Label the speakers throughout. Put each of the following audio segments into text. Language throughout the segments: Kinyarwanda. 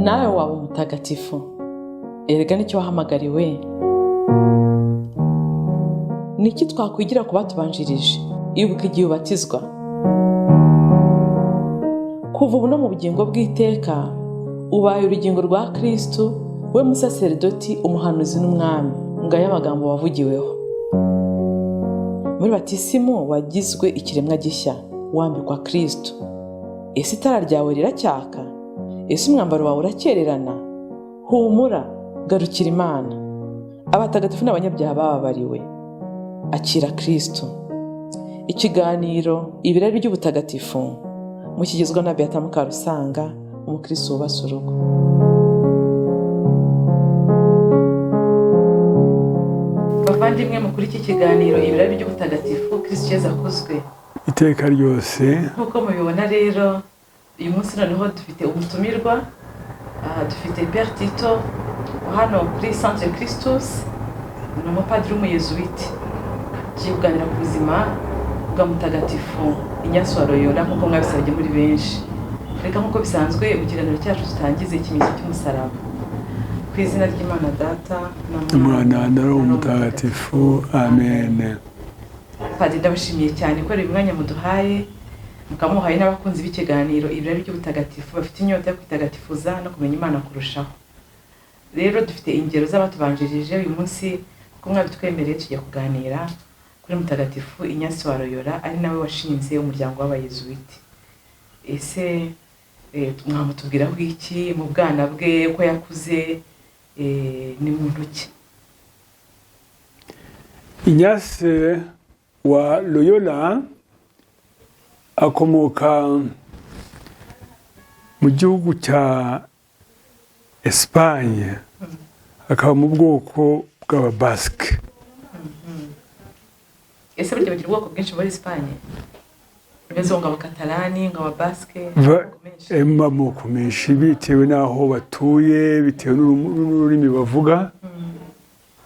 Speaker 1: Nawe waba umutagatifu, erega nicyo wahamagariwe. Ni iki twakwigira ku batubanjirije? Ibuka igihe ubatizwa. Kuva ubu no mu bugingo bw'iteka, ubaye urugingo rwa Kristu, we musaseridoti, umuhanuzi n'umwami. Ngayo amagambo wavugiweho muri batisimu. Wagizwe ikiremwa gishya, wambikwa Kristu. Ese itara ryawe riracyaka? Ese umwambaro wawe urakererana? Humura, garukira Imana. Abatagatifu n'abanyabyaha bababariwe. Akira Kristu. Ikiganiro Ibirari by'Ubutagatifu mukigezwa na Beata Mukarusanga, umukristo wubatse urugo. Bavandimwe, mukuri iki kiganiro Ibirari by'Ubutagatifu, Kristu Yezu akuzwe
Speaker 2: iteka ryose.
Speaker 1: Nk'uko mubibona rero, uyu munsi noneho dufite umutumirwa. Dufite Père Tito hano kuri Centre Christus, ni umupadiri w'umuyezuwiti. Tugiye kuganira ku buzima bwa Mutagatifu Ignace wa Loyola, nk'uko mwabisabye muri benshi. Reka nk'uko bisanzwe mu kiganiro cyacu dutangize ikimenyetso cy'umusaraba. Ku izina ry'Imana Data
Speaker 2: Umwana na Roho Mutagatifu, amen.
Speaker 1: Padiri, ndabashimiye cyane ko uyu mwanya muduhaye, mukaba muhaye n'abakunzi b'ikiganiro Ibirari by'Ubutagatifu bafite inyota yo kwitagatifuza no kumenya Imana kurushaho. Rero dufite ingero z'abatubanjirije. Uyu munsi, kuko mwabitwemereye, tujya kuganira kuri Mutagatifu Ignace wa Loyola, ari nawe washinze umuryango w'Abayezuwiti. Ese mwamutubwiraho iki mu bwana bwe, uko yakuze, ni muntu ki?
Speaker 2: Ignace wa Loyola akomoka mu gihugu cya Esipanye, akaba mu bwoko bw'Ababasike.
Speaker 1: Ese burya bagira ubwoko bwinshi muri Esipanye? Bimeze ngo Abakatalani, ngo Ababasike, amoko menshi.
Speaker 2: Amoko menshi bitewe n'aho batuye, bitewe n'ururimi bavuga,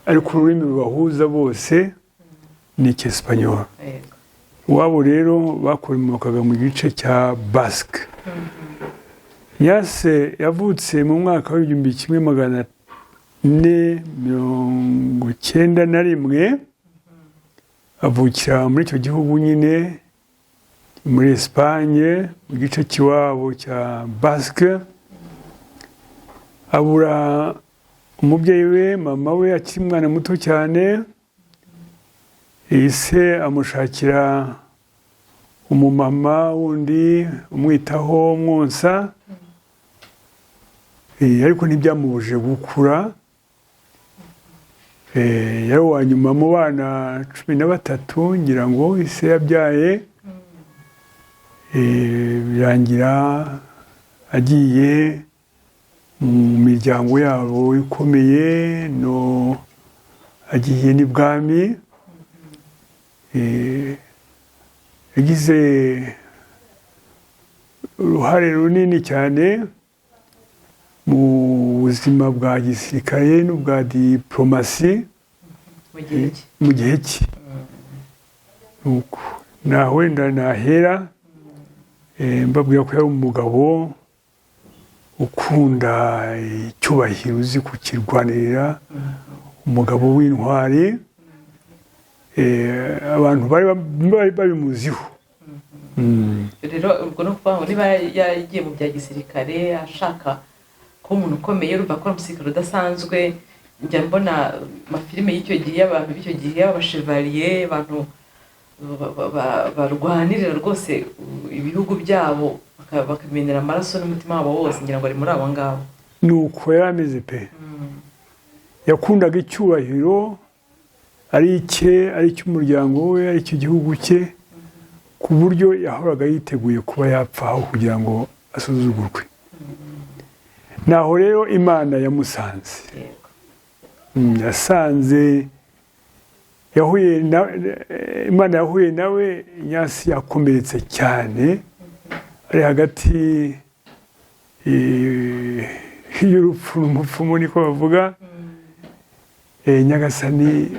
Speaker 2: ariko ururimi rubahuza bose ni Icyesipanyol. Iwabo rero bakomokaga mu gice cya Basque. Ignace yavutse mu mwaka w'1491, avukira muri icyo gihugu nyine, muri Esipanye, mu gice cy'iwabo cya Basque. Abura umubyeyi we, mama we, akiri umwana muto cyane. Ise amushakira umumama wundi umwitaho, umwonsa, ariko ntibyamubujije gukura. Yari uwa nyuma mu bana 13, ngira ngo, ise yabyaye. Birangira agiye mu miryango yabo ikomeye, no agiye n'ibwami. Yagize uruhare runini cyane mu buzima bwa gisirikare n'ubwa diporomasi
Speaker 1: mu gihe cye.
Speaker 2: Mu gihe cye. Nuko naho wenda nahera mbabwira ko yari umugabo ukunda icyubahiro, uzi kukirwanirira, umugabo w'intwari. Abantu bari babimuziho.
Speaker 1: Rero ubwo ni ukuvuga ngo niba yaragiye mu bya gisirikare ashaka kuba umuntu ukomeye, urumva ko ari umusirikare udasanzwe. Njya mbona amafilime y'icyo gihe, abantu b'icyo gihe b'abashevaliye, abantu barwanirira rwose ibihugu byabo, bakamenera amaraso n'umutima wabo wose. Ngira ngo ari muri abo ngabo.
Speaker 2: Ni uko yari ameze pe. Yakundaga icyubahiro, ari icye, ari icy'umuryango we, ari icy'igihugu cye, ku buryo yahoraga yiteguye kuba yapfa aho kugira ngo asuzugurwe. Naho rero Imana yamusanze. Yasanze yahuye na Imana, yahuye nawe Ignace yakomeretse cyane, ari hagati y'urupfu n'umupfumu, niko bavuga. Nyagasani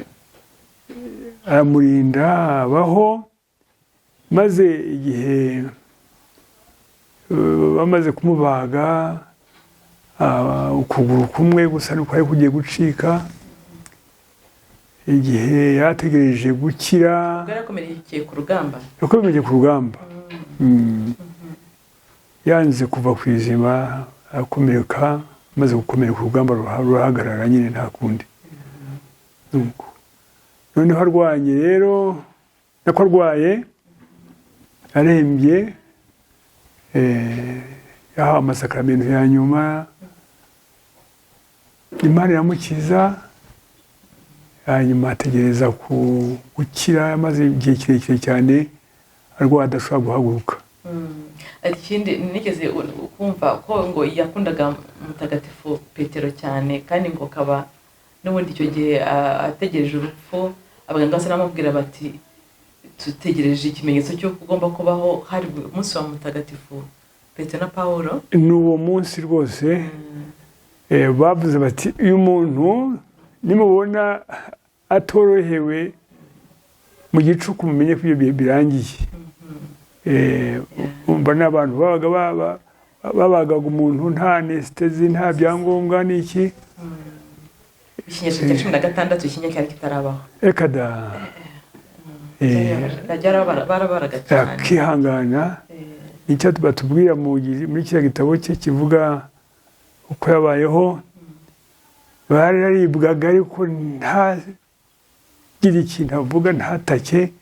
Speaker 2: aramurinda, abaho. Maze igihe bamaze kumubaga, Ukuguru kumwe gusa nuko kwari kugiye gucika. Igihe yarategereje gukira,
Speaker 1: Ubwo yarakomerekeye ku rugamba?
Speaker 2: Yakomeje ku rugamba. Yanze kuva ku izima, arakomereka. Amaze gukomereka, urugamba rurahagarara nyine, nta kundi. Nuko noneho arwanye rero, nako arwaye arembye, yahawe amasakaramentu ya nyuma, Imana iramukiza. Hanyuma ategereza gukira, amaze igihe kirekire cyane arwaye, adashobora guhaguruka.
Speaker 1: Ikindi nigeze kumva ko ngo yakundaga Mutagatifu Petero cyane, kandi ngo akaba n'ubundi icyo gihe ategereje urupfu, abaganga basa n'abamubwira bati: "Dutegereje ikimenyetso cy'uko ugomba kubaho." Hari umunsi wa Mutagatifu Petero na Pawulo.
Speaker 2: Ni uwo munsi rwose. Bavuze bati: "Uyu muntu nimubona atorohewe mu gicuku, mumenye ko ibyo bihe birangiye." Umva, n'abantu babaga babagaga umuntu nta anesthésie, nta byangombwa n'iki.
Speaker 1: Ikinyejana cya 16, ikinya cyari kitarabaho.
Speaker 2: Reka da.
Speaker 1: Barabaraga cyane.
Speaker 2: Akihangana. Icyo batubwira muri kiriya gitabo cye kivuga uko yabayeho, bararibwaga ariko ntagire ikintu avuga, ntatake,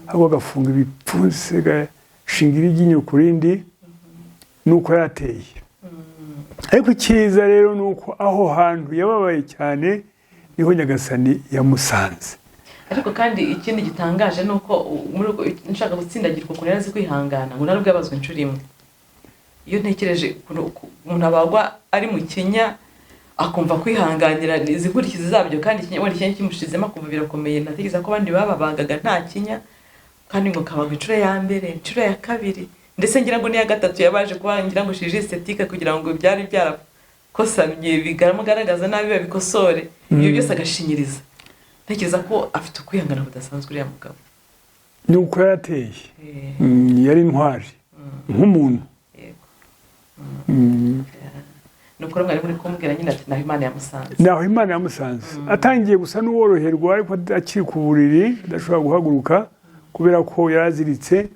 Speaker 2: ahubwo agafunga ibipfunsi, agashinga iryinyo ku rindi, nuko yarateye. Ariko icyiza rero ni uko aho hantu yababaye cyane niho Nyagasani yamusanze.
Speaker 1: Ariko kandi ikindi gitangaje ni uko muri ubwo nshaka gutsindagirwa ukuntu yari azi kwihangana, ngo nari bwabazwe inshuro imwe. Iyo ntekereje ukuntu umuntu abagwa ari mu kinya, akumva kwihanganira izi nkurikizi zabyo, kandi ikinya wenda ikinya kimushizemo akumva birakomeye, natekereza ko abandi bababagaga nta kinya, kandi ngo kabagwa inshuro ya mbere, inshuro ya kabiri, ndetse ngira ngo n'iya gatatu yabaje kuba ngira ngo chirurgie esthétique, kugira ngo byari byarakosamye bigaragaza nabi babikosore. Ibyo byose agashinyiriza. Ntekereza ko afite ukwihangana kudasanzwe uriya mugabo.
Speaker 2: Ni uko yarateye. Yari intwari nk'umuntu.
Speaker 1: Ni ukuri, mwari muri kumbwira nyine ati naho Imana yamusanze.
Speaker 2: Naho Imana yamusanze atangiye gusa n'uworoherwa, ariko akiri ku buriri, adashobora guhaguruka kubera ko yaraziritse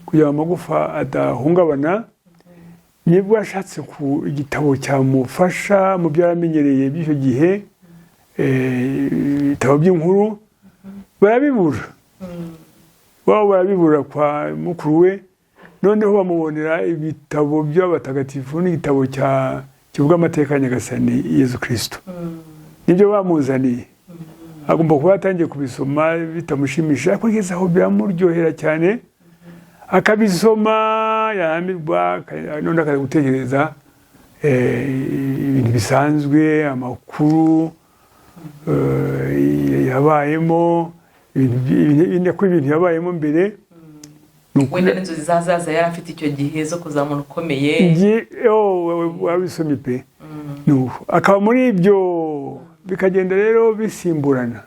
Speaker 2: kugira ngo amagufa adahungabana. Nibwo yashatse ku igitabo cyamufasha mu byo yaramenyereye by'icyo gihe, ibitabo by'inkuru, barabibura. Wabo barabibura kwa mukuru we. Noneho bamubonera ibitabo by'abatagatifu n'igitabo cya kivuga amateka ya Nyagasani Yezu Kirisito, nibyo bamuzaniye. Agomba kuba yatangiye kubisoma bitamushimishije, ariko ageze aho biramuryohera cyane, akabisoma yarambirwa, none akaza gutekereza ibintu bisanzwe, amakuru yabayemo, ibintu yabayemo mbere.
Speaker 1: Wenda n'inzozi z'ahazaza yari afite icyo gihe zo kuzaba umuntu ukomeye.
Speaker 2: Wabisomye pe. Akaba muri ibyo, bikagenda rero bisimburana.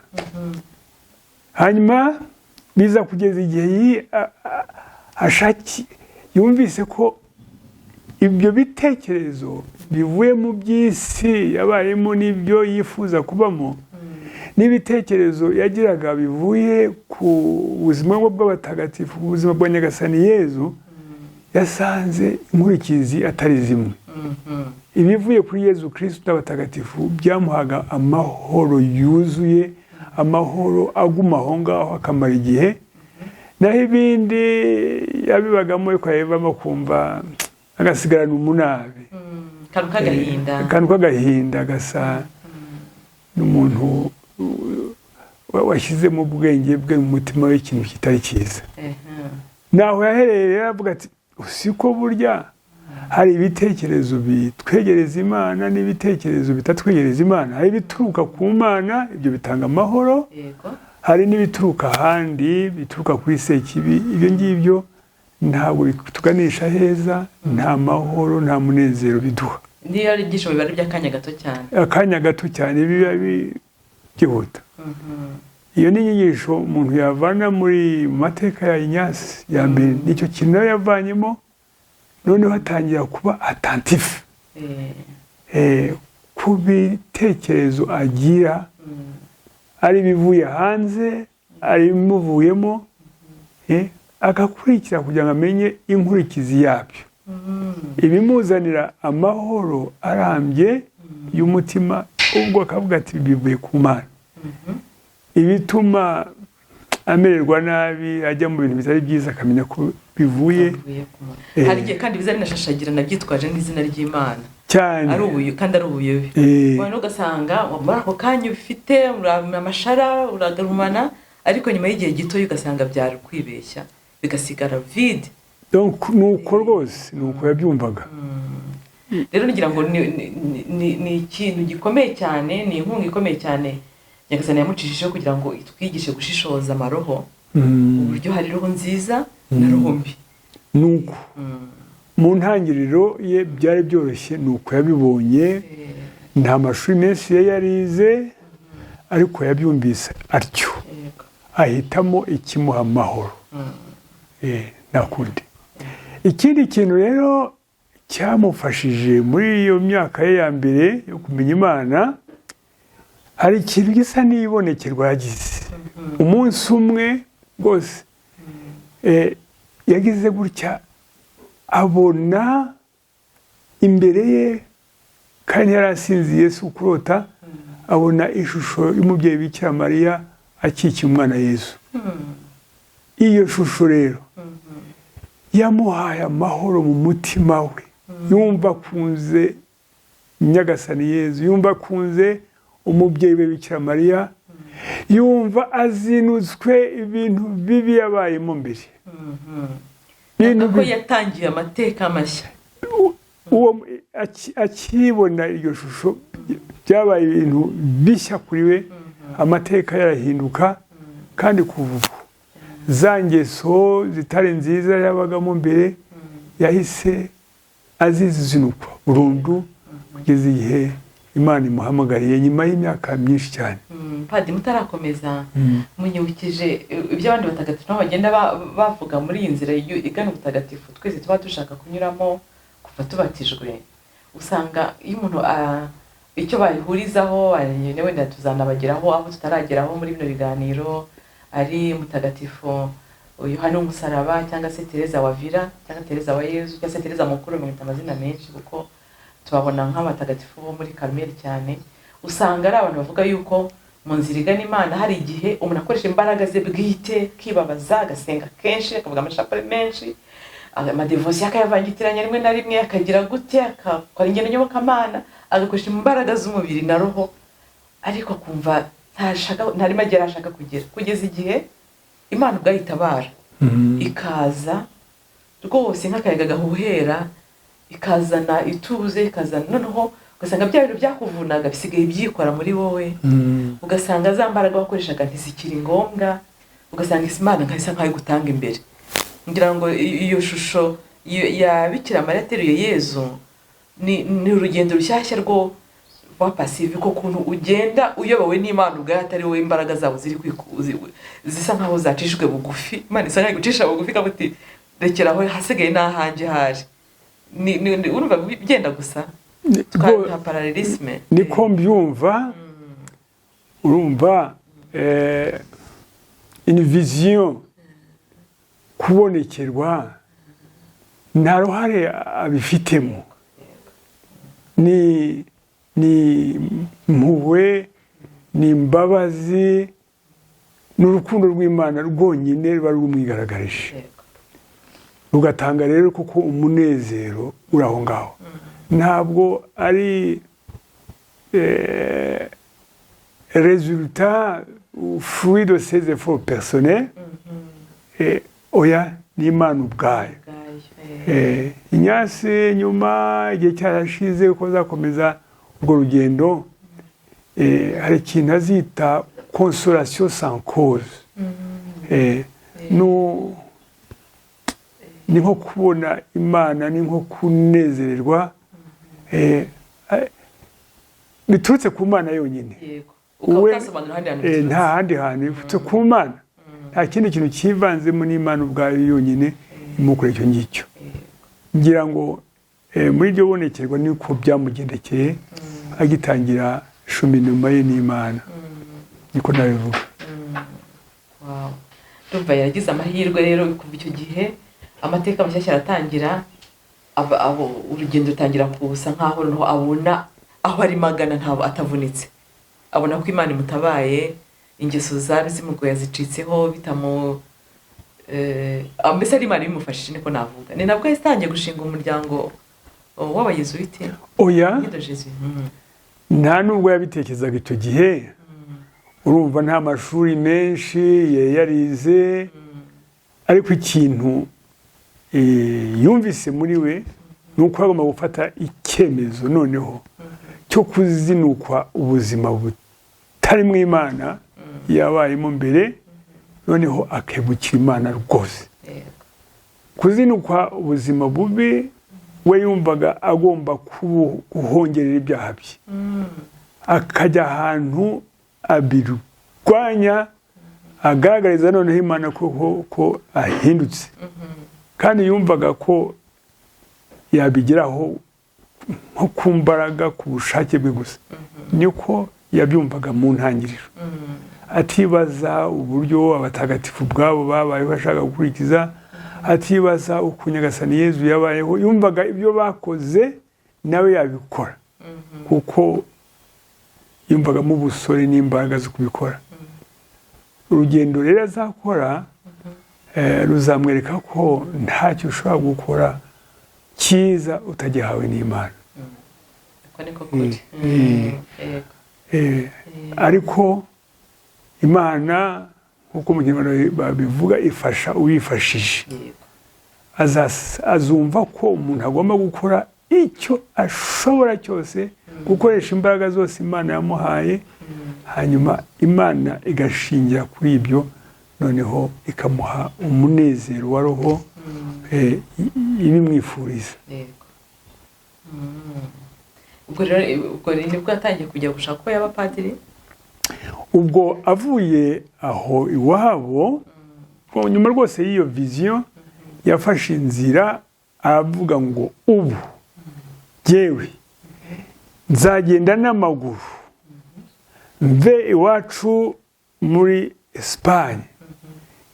Speaker 2: Hanyuma biza kugeza igihe ashaki yumvise ko ibyo bitekerezo bivuye mu by'isi yabayemo n'ibyo yifuza kubamo, n'ibitekerezo yagiraga bivuye ku buzima bw'abatagatifu, ku buzima bwa Nyagasani Yezu, yasanze inkurikizi atari zimwe. Ibivuye kuri Yezu Kirisitu n'abatagatifu byamuhaga amahoro yuzuye, amahoro aguma aho ngaho akamara igihe, naho ibindi yabibagamo ariko yabivamo akumva agasigarana umunabi.
Speaker 1: Akantu k'agahinda.
Speaker 2: Akantu k'agahinda, gasa n'umuntu washyize mu bwenge bwe, mu mutima we, ikintu kitari cyiza. Naho yahereye rero avuga ati: "Siko burya hari ibitekerezo bitwegereza Imana n'ibitekerezo bitatwegereza Imana. Hari ibituruka ku Mana, ibyo bitanga amahoro, hari n'ibituruka ahandi, bituruka kuri Sekibi. Ibyo ngibyo ntabwo bituganisha heza, nta mahoro, nta munezero biduha."
Speaker 1: Niyo ari ibyishimo biba ari iby'akanya gato cyane.
Speaker 2: Akanya gato cyane, biba byihuta. Iyo ni inyigisho umuntu yavana muri mu mateka ya Inyasi ya mbere. Nicyo kintu nawe yavanyemo, noneho atangira kuba attentif. Ku bitekerezo agira, ari ibivuye hanze, ari ibimuvuyemo, agakurikira kugira ngo amenye inkurikizi yabyo, ibimuzanira amahoro arambye y'umutima, ubwo akavuga ati: "Bivuye ku Mana." Ibituma amererwa nabi, ajya mu bintu bitari byiza, akamenya ko bivuye
Speaker 1: Bivuye ku Mana. Hari igihe kandi biza binashashagirana, byitwaje n'izina ry'Imana.
Speaker 2: Cyane.
Speaker 1: Ari ubuyo kandi ari ubuyobe. Wenda ugasanga muri ako kanya ubifite amashara uragarumana, ariko nyuma y'igihe gito ugasanga byari ukwibeshya, bigasigara vide.
Speaker 2: Donc ni uko rwose, ni uko yabyumvaga.
Speaker 1: Rero ngira ngo ni ikintu gikomeye cyane, ni inkunga ikomeye cyane Nyagasani yamucishijeho kugira ngo itwigishe gushishoza amaroho, uburyo hari roho nziza na roho mbi.
Speaker 2: Ni uko mu ntangiriro ye byari byoroshye, ni uko yabibonye. Nta mashuri menshi ye yarize, ariko yabyumvise atyo, ahitamo ikimuha amahoro. Nta kundi. Ikindi kintu rero cyamufashije muri iyo myaka ye ya mbere yo kumenya Imana, hari ikintu gisa n'ibonekerwa yagize umunsi umwe rwose. Yagize gutya abona imbere ye, kandi yari asinziye, si ukurota, abona ishusho y'umubyeyi Bikira Mariya akikiye umwana Yezu. Iyo shusho rero yamuhaye amahoro mu mutima we, yumva akunze Nyagasani Yezu, yumva akunze umubyeyi we Bikira Mariya, yumva azinutswe ibintu bibi yabayemo mbere. Ibintu
Speaker 1: ko yatangiye amateka mashya.
Speaker 2: Uwo akibona iryo shusho, byabaye ibintu bishya kuri we, amateka yarahinduka. Kandi kuva ubu za ngeso zitari nziza yabagamo mbere yahise azizinukwa burundu, kugeza igihe Imana imuhamagariye nyuma y'imyaka myinshi cyane.
Speaker 1: Padi, mutarakomeza, munyibukije ibyo abandi batagatifu nabo bagenda bavuga muri iyi nzira igana ubutagatifu twese tuba dushaka kunyuramo kuva tubatijwe. Usanga iyo umuntu icyo bahurizaho, wenda tuzanabageraho aho tutarageraho muri bino biganiro, ari mutagatifu Yohani w'umusaraba, cyangwa se Tereza wa Vira, cyangwa Tereza wa Yezu, cyangwa se Tereza Mukuru, mwita amazina menshi kuko tubabona nk'abatagatifu bo muri Karmeli cyane, usanga ari abantu bavuga yuko mu nzira igana Imana hari igihe umuntu akoresha imbaraga ze bwite, akibabaza, agasenga kenshi, akavuga amashapure menshi, amadevosiyo akayavangitiranya rimwe na rimwe, akagira gute, akakora ingendo nyobokamana, agakoresha imbaraga z'umubiri na roho, ariko akumva ntarimo agera aho ashaka kugera, kugeza igihe Imana ubwayo itabara, ikaza rwose nk'akayaga gahuhera, ikazana ituze, ikazana noneho ugasanga bya bintu byakuvunaga bisigaye byikora muri wowe, ugasanga za mbaraga wakoreshaga ntizikiri ngombwa, ugasanga Imana nkahisa nkaho igutanga imbere. Ngira ngo iyo shusho ya Bikira Mariya ateruye Yezu ni urugendo rushyashya rwo rwa pasive, ko kuntu ugenda uyobowe n'Imana ubwayo, atari wowe imbaraga zabo ziri zisa nkaho zacishijwe bugufi. Imana isa nkaho igucisha bugufi, ikavuga iti: "Rekera aho, hasigaye n'ahanjye." Hari urumva byenda gusa nka parallélisme.
Speaker 2: Niko mbyumva. Urumva, une vision, kubonekerwa, nta ruhare abifitemo, ni impuhwe, ni imbabazi, ni urukundo rw'Imana rwonyine ruba rumwigaragarije, rugatanga rero kuko umunezero uri aho ngaho. Ntabwo ari résultat ou fruit de ses efforts personnels. Oya, ni Imana ubwayo. Ignace nyuma, igihe cyarashize, uko azakomeza urwo rugendo, hari ikintu azita consolation sans cause. Ni nko kubona Imana, ni nko kunezererwa biturutse ku Mana yonyine.
Speaker 1: Ukaba utasobanura ahandi hantu biturutse.
Speaker 2: Nta handi hantu, biturutse ku Mana, nta kindi kintu cyivanzemo, n'Imana ubwayo yonyine imukora icyo ngicyo. Ngira ngo Muri iryo bonekerwa niko byamugendekeye agitangira cheminement ye n'Imana, niko nabivuga.
Speaker 1: Wow. Ndumva yaragize amahirwe rero. Kuva icyo gihe amateka mashyashya aratangira, urugendo rutangira kusa nkaho noneho abona aho arimo agana, ntabwo atavunitse, abona ko Imana imutabaye, ingeso zari zimugoye zicitseho, bitamu mbese ari Imana ibimufashije, niko navuga. Ni nabwo yatangiye gushinga umuryango w'Abayezuwiti?
Speaker 2: Oya.
Speaker 1: De Jésus.
Speaker 2: Nta nubwo yabitekerezaga icyo gihe. Urumva, nta mashuri menshi yari yarize, ariko ikintu yumvise muri we ni uko agomba gufata icyemezo noneho cyo kuzinukwa ubuzima butarimo Imana yabayemo mbere, noneho akegukira Imana rwose. Kuzinukwa ubuzima bubi, we yumvaga agomba guhongerera ibyaha bye, akajya ahantu abirwanya, agaragariza noneho Imana ko ahindutse, kandi yumvaga ko yabigeraho nko ku mbaraga, ku bushake bwe gusa. Niko yabyumvaga mu ntangiriro, atibaza uburyo abatagatifu ubwabo babayeho bashaka gukurikiza, atibaza uko Nyagasani Yezu yabayeho. Yumvaga ibyo bakoze nawe yabikora, kuko yumvagamo ubusore n'imbaraga zo kubikora. Urugendo rero azakora ruzamwereka ko ntacyo ushobora gukora cyiza utagihawe n'Imana.
Speaker 1: Uko niko kuri. Yego.
Speaker 2: Ariko Imana, nk'uko mu Kinyarwanda babivuga, ifasha uwifashije. Azumva ko umuntu agomba gukora icyo ashobora cyose, gukoresha imbaraga zose Imana yamuhaye, hanyuma Imana igashingira kuri ibyo, noneho ikamuha umunezero wa roho ibimwifuriza.
Speaker 1: Yego. Ubwo rero ubwo nibwo yatangiye kujya gushaka ko yaba padiri?
Speaker 2: Ubwo avuye aho iwabo, ubwo nyuma rwose y'iyo vision, yafashe inzira, aravuga ngo: "Ubu jyewe nzagenda n'amaguru, mve iwacu muri Esipanye,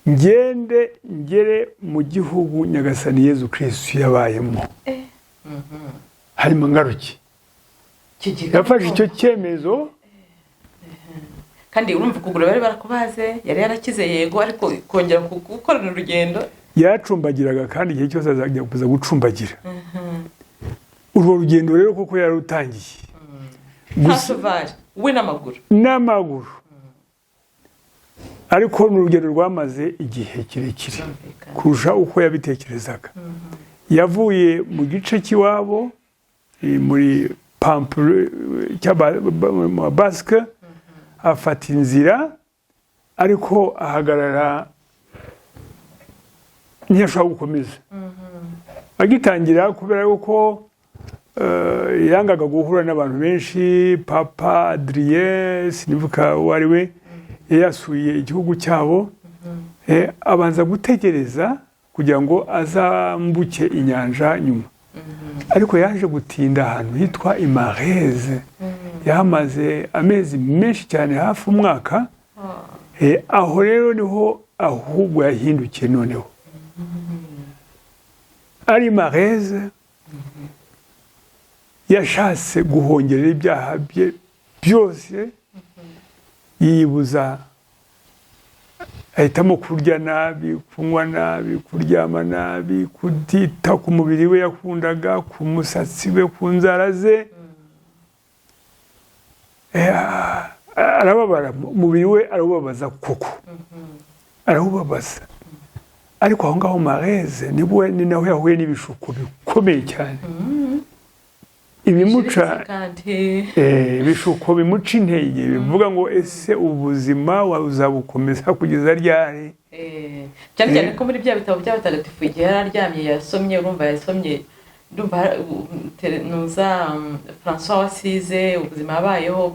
Speaker 2: ngende ngere mu gihugu Nyagasani Yezu Kirisitu yabayemo, hanyuma ngaruke."
Speaker 1: Icyo gihe
Speaker 2: Yafashe icyo cyemezo.
Speaker 1: Kandi urumva ukuguru bari barakubaze, yari yarakize yego, ariko kongera gukorana urugendo.
Speaker 2: Yaracumbagiraga, kandi igihe cyose azajya kuza gucumbagira. Urwo rugendo rero kuko yarutangiye
Speaker 1: nta
Speaker 2: Gusa-
Speaker 1: cheval, we n'amaguru.
Speaker 2: N'amaguru, ariko ni urugendo rwamaze igihe kirekire kurusha uko yabitekerezaga. Yavuye mu gice cy'iwabo muri Pampelune Basque, afata inzira, ariko ahagarara, ntiyashobora gukomeza agitangira, kubera yuko yangaga guhura n'abantu benshi. Papa Adrien, sinibuka uwo ari we, yasuye igihugu cyabo, abanza gutegereza kugira ngo azambuke inyanja nyuma, ariko yaje gutinda ahantu hitwa Imareze. Yahamaze amezi menshi cyane, hafi umwaka. Aho rero niho ahubwo yahindukiye noneho. Ari Mareze yashatse guhongerera ibyaha bye byose, yibuza, ahitamo kurya nabi, kunywa nabi, kuryama nabi, kutita ku mubiri we yakundaga, ku musatsi we, ku nzara ze. Arababara, umubiri we arawubabaza koko, arawubabaza. Ariko aho ngaho Mareze nibwo ni naho yahuye n'ibishuko bikomeye cyane, ibimuca
Speaker 1: kandi
Speaker 2: ibishuko bimuca intege, bivuga ngo: "Ese ubuzima uzabukomeza kugeza ryari?"
Speaker 1: Cyane cyane ko muri bya bitabo by'abatagatifu, igihe yari aryamye yasomye, urumva yasomye, ndumva nuza François wasize ubuzima yabayeho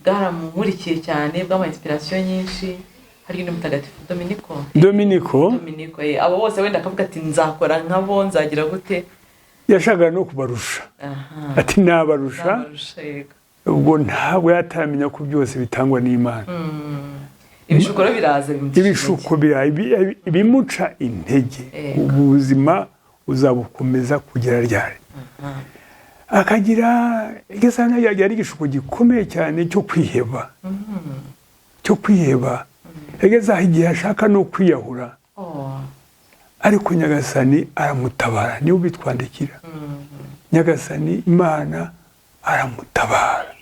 Speaker 1: bwaramumurikiye cyane, bwamuha inspiration nyinshi. Hari undi mutagatifu Dominiko.
Speaker 2: Dominiko.
Speaker 1: Dominiko, abo bose wenda akavuga ati: "Nzakora nkabo, nzagira gute."
Speaker 2: Yashakaga no kubarusha. Ati nabarusha.
Speaker 1: Nabarusha, yego.
Speaker 2: Ubwo ntabwo yataramenya ko byose bitangwa n'Imana.
Speaker 1: Ibishuko rero biraza bimuca
Speaker 2: Ibishuko bimuca intege. Ubuzima uzabukomeza kugera ryari? Akagira igisa yagira igishuko gikomeye cyane cyo kwiheba, cyo kwiheba. Yageze aho igihe ashaka no kwiyahura.
Speaker 1: Oh.
Speaker 2: Ariko Nyagasani aramutabara, niwe ubitwandikira. Nyagasani Imana aramutabara.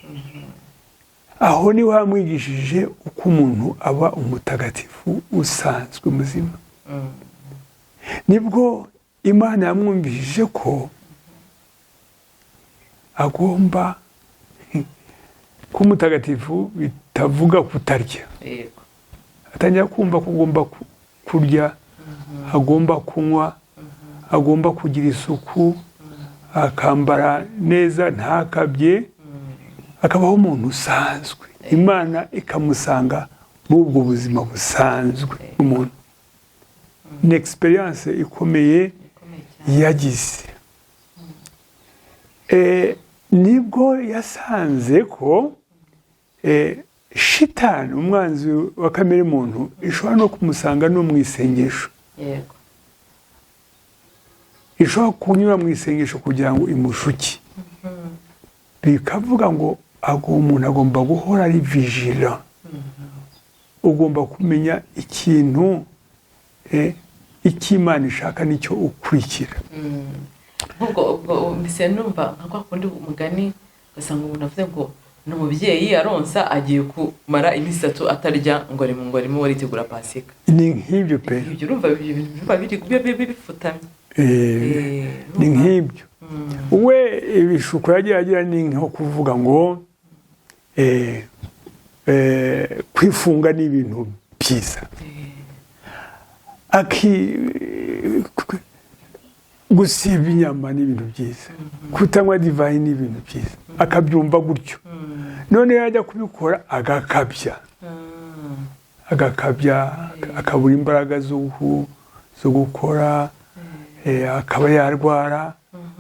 Speaker 2: Aho niho hamwigishije uko umuntu aba umutagatifu usanzwe muzima. Nibwo Imana yamwumvishije ko agomba kuba umutagatifu, bitavuga kutarya. Atangira kumva ko agomba kurya, agomba kunywa, agomba kugira isuku, akambara neza, ntakabye, akabaho umuntu usanzwe. Imana ikamusanga muri ubwo buzima busanzwe bw'umuntu. Ni expérience ikomeye
Speaker 1: ikomeye cyane.
Speaker 2: yagize. Nibwo yasanze ko shitani, umwanzi wa kamere muntu, ishobora no kumusanga no mu isengesho. Ishobora kunyura mu isengesho kugira ngo imushuke. Bikavuga ngo umuntu agomba guhora ari vigilant, ugomba kumenya ikintu icyo Imana ishaka nicyo ukurikira.
Speaker 1: Ubwo ubwo mbese numva nka kwa kundi umugani, ugasanga umuntu avuze ngo ni umubyeyi aronsa, agiye kumara iminsi 3 atarya, ngo ari ngo arimo aritegura Pasika.
Speaker 2: Ni nk'ibyo pe.
Speaker 1: Ibyo urumva, ibyo bintu biba biri biba bifutamye.
Speaker 2: Ni
Speaker 1: Urumva?
Speaker 2: nk'ibyo. We ibishuko yagiye agira ni nko kuvuga ngo kwifunga ni ibintu byiza, aki gusiba inyama ni ibintu byiza, kutanywa divayi ni ibintu byiza, akabyumva gutyo. None yajya kubikora agakabya, agakabya, akabura imbaraga zo gukora, akaba yarwara,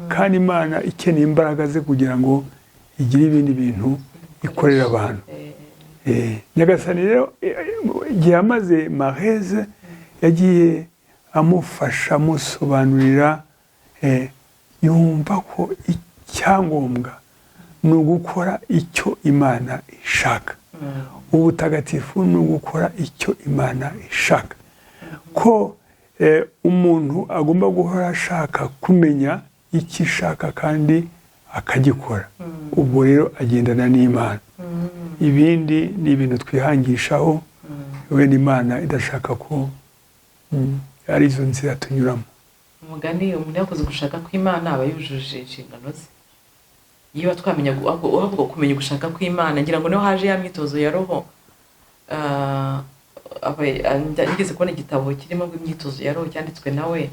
Speaker 2: kandi Imana ikeneye imbaraga ze kugira ngo igire ibindi bintu ikorera abantu. Nyagasani rero, igihe amaze Mareze, yagiye amufasha, amusobanurira, yumva ko icyangombwa ni ugukora icyo Imana ishaka. Ubutagatifu ni ugukora icyo Imana ishaka, ko umuntu agomba guhora ashaka kumenya icyo ishaka kandi akagikora. Ubwo rero agendana n'Imana. Ibindi ni ibintu twihangishaho, wenda Imana idashaka ko ari izo nzira tunyuramo.
Speaker 1: Umugani, umuntu yakoze ugushaka kw'Imana aba yujuje inshingano ze. Iyo twamenya ahubwo kumenya ugushaka kw'Imana, ngira ngo niho haje ya myitozo ya roho. Nigeze kubona igitabo kirimo ngo imyitozo ya roho cyanditswe nawe.